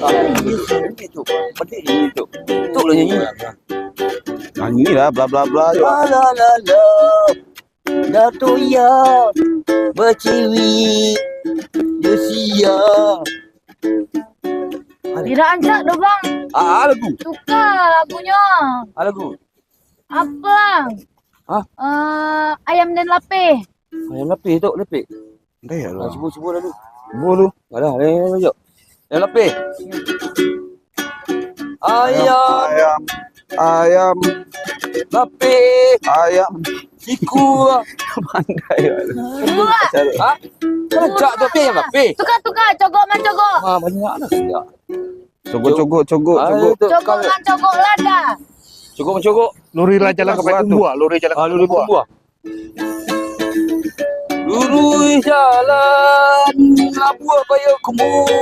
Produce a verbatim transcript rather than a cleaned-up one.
Ini tu, pedih ini tu. Tu lah nyanyi. Nyanyi lah, bla bla bla je. La la la la. Datuk Iya baciwi. Dia sia. Tidak ancak doh, Bang. Ah, lagu. Tukar lagunyo. Ah, lagu. Apo lah? Hah? Eh, ayam dan lapeh. Ayam lapeh tu, lapeh. Dah ya Ah, lah. Cubo, cubo lalu. Cubo lu. Alah, eh, jom. Ayam lapeh. Ayam, Ayam, ayam, lapeh, ayam. Siku. Pandai ya. Dua. Hah? Rancak tu, lapeh, ayam lapeh. Tukar, tukar, cogok mancogok. Ah, banyak lah sejak. Cogok, cogok, cogok, Ah, cogok. Itu Cogok kalau mancogok lada. Cogok mancogok. Luri lah jalan Itu ke Payakumbuah, luri jalan Ah, ke luri Payakumbuah. Payakumbuah. Lurus jalan Labuah Payakumbuah.